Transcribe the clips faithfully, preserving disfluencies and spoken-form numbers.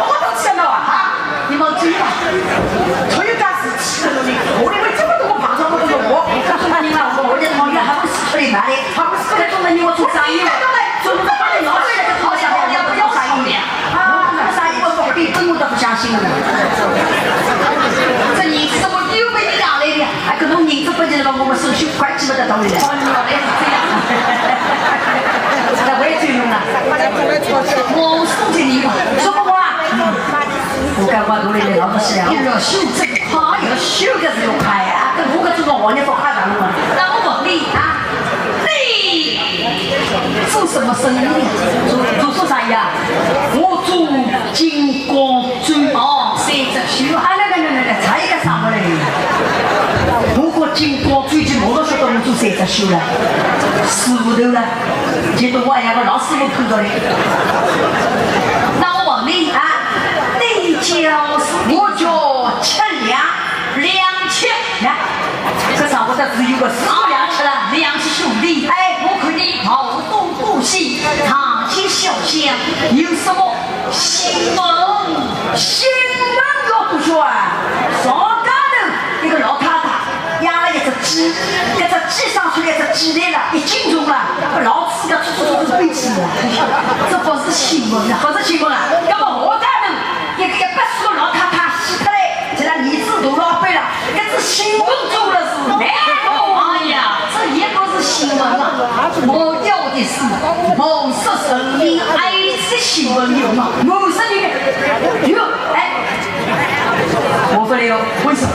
我都吃了啊！你们注意吧，吹干是吃的东西，我认为这么多个碰上过的我，我告诉你们，我我的朋友还不是吹哪里，还不是这种的，你我做生意了，怎么把你老师的好像要不要生意啊？啊，那生意我不比本我都不相信了。这你怎么又被你讲来的？ 哎，搿种人做不起来嘛，我们手续快记不得道理了。哦，原来是这样。那我也最用了。我送给你吧，说不过啊。我该管多了，老不是了。你老修这个快呀，修个是有快呀，跟我搿种我也不快的了嘛。那我问你啊，你做什么生意的？做做做啥呀？我做金光 珠哦，三只手啊，来来来来来，差一个啥物嘞？我讲金光最近我都晓得我做三只手了，师傅头了，结果我还要个老师傅碰着嘞。那我问你啊，你叫什么？我叫七两。两七。来，搿上回的是有个师傅两七了，两七兄弟。哎，我看你好东东西，堂前小巷有什么 新闻，新闻要读书啊！上街头一个老太太养了一只鸡，搿只鸡生出来一只鸡蛋了，一斤重了，老子个出出出出飞起了。这不是新闻啊，不是新闻啊！那么下街头一个一百岁个老太太死脱了，现在儿子大老板了，搿只新闻做了是？哎呀，这也不是新闻啊！我要的是某色神明哀 这新闻有吗？五十年，哟，哎，我不来哟，为什么？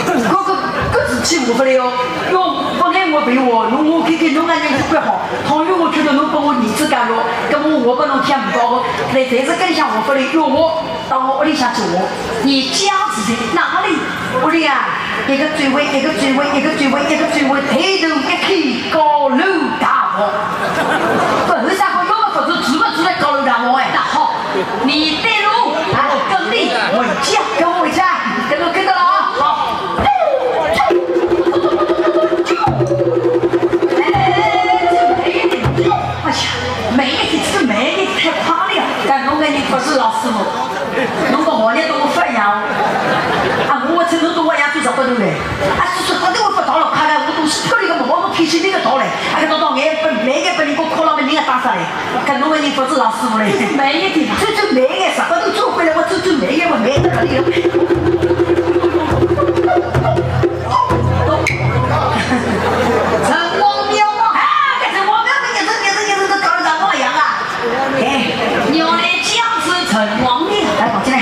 搿个搿事体我不来哟，哟，本来我陪我，侬我看看侬个人特别好，倘若我觉得侬拨我儿子嫁了，搿么我拨侬添勿到个，来，但是跟想我不来，哟，我到我屋里向去我。你家住在哪里？ 屋里啊，一个嘴巴，一个嘴巴，一个嘴巴，一个嘴巴，抬头一看，高楼大廈。搿为啥讲要么勿是住勿住在高楼大廈哎？那好，你带路，我跟你回家。跟我回家，跟我跟着了啊。好。来来来来来，这慢一点，哎呀，慢一点，这慢一点，太快了。但侬搿人勿是老师傅。 侬个行业都勿一样哦。啊，我搿次侬都我一样做十八度嘞。啊，是十八度我勿到了，快了，我都是脱离个毛毛天气那个到嘞。啊，搿到到眼不，每眼不能够看了么人家打啥嘞？搿侬个人勿是老师傅嘞。最最美个地方，最最美个，十八度做回来，我最最美个，我美得了。城隍庙啊！哎，搿城隍庙，搿日子，日子，日子都搞得像我一样啊！ 哎，原来讲是城隍庙。来，跑进来。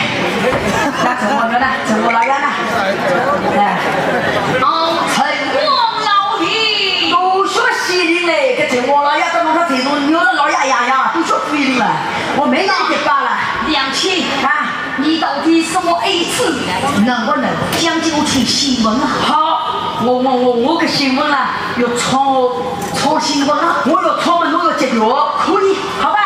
那城隍庙呢？城隍老爷呢？哎。哦，城隍老爷。都说西林嘞，搿城隍老爷到侬搿城隍庙老爷一样样，都说西林了。我没有一点罢了。两千。啊。你到底什么意思？能不能讲给我听新闻啊？好，我，我，我，我个新闻啊，要创，创新闻啊，我要创么，侬要接电话。可以。好吧。